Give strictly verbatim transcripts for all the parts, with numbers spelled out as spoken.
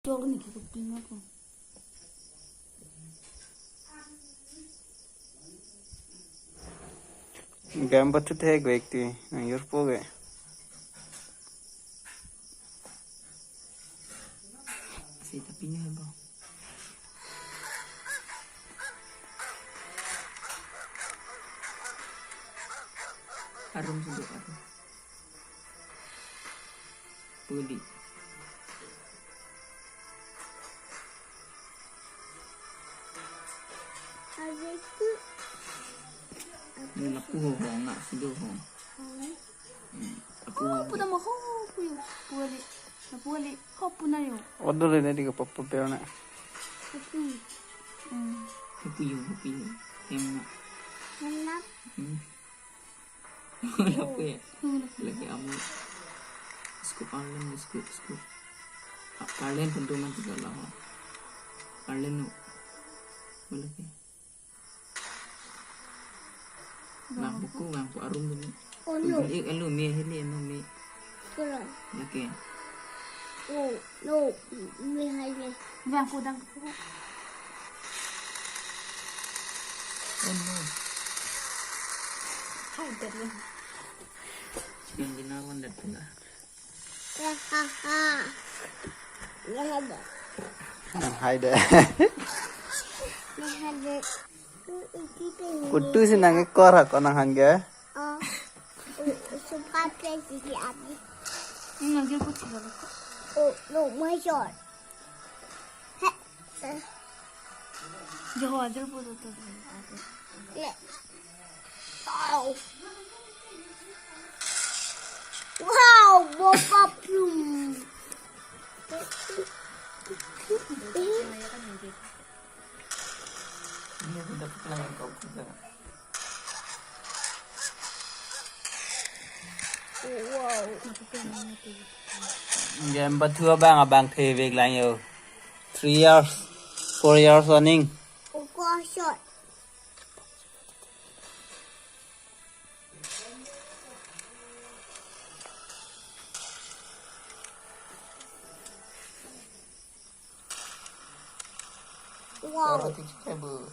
Chok ni kiko pina ko. Game bathu thek bek ti, nangjirpo ke. Sita pina hai ba. Arum sudah arum. Puli. Ni lapu ho ho, nggak sudah ho. Hmm, lapu ho. Oh, puna mo ho, puyo, puali, na puali, ho puna yo. Order ini di ke papa berna. Puyo. Hmm. Puyo, puyo. Yang nak. Yang nak. Hmm. Lapu ya. Hmm. Lagi amu. Scoop Arlen, scoop, scoop. Arlen tentu nanti kalau. Arlen nu. Boleh ke? Bang buku, bang buku arum dulu. Oh, no. Dulu, eh, alo, me heli, alo, me. Kurang. Lagi. Oh, no, me heli. Bang buku dang buku. Oh, no. Hai, dari. Yang binawan dat pula. Hahaha. Ya ada. Hai deh. Ya ada. Kutu si nang ekor ha ko nang hangge. Oh. Suka pe si abi. Ini lagi aku tinggal. Oh, no, my God. He. Joho ajar po to. Le. Wow. Wow, boka plum. Ini kita pelan kau kita. Wow. Game bathu abang abang the bek lang yo. Three years, four years running. Oko shot. Wow. Oro ti chike bu.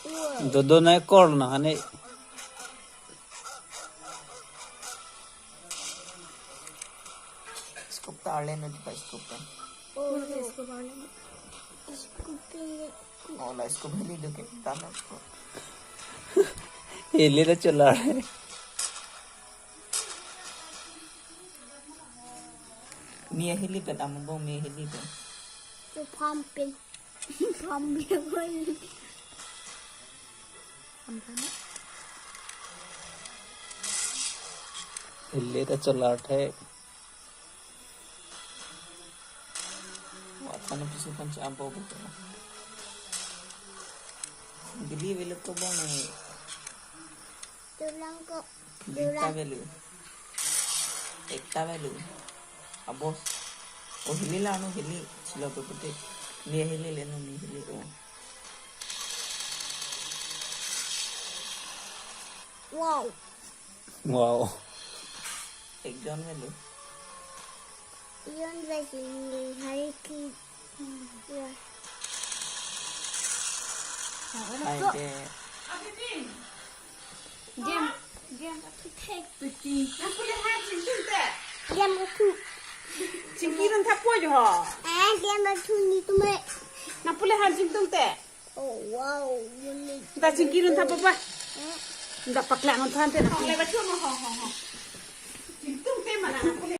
Wow. Dodo na ekor na hane. Scoop ta Arlen na di pa scoop ta. Oh, no. Scoop Arlen. Scoop. Oh, la scoop heli do ke tana ko. Heli ta cholar. Mia heli pen among mia heli pen. Tu pumping. Pumping. Heli ta cholar the. Wah, thana pisu kan si ampo betul. Gili velo ko bang ni. Tulang ko. Gili ta velo. Ekta velo. Abos. Oh, heli la no heli. Sila pe pute. Ni heli le no ni heli. Oh. Wow. Wow. Ekjon velo. Ion vesi hari ki. Ya. Hai de. Game, game. Game tu. Chingki run thapo jo ho. Eh, game tu ni tu me. Nang pule han chingtung te. Oh, wow, unique. Ta chingki run tha papa. Eh. Ta paklang run tha te na. Ho, ho, ho, ho. Chingtung te mana na pule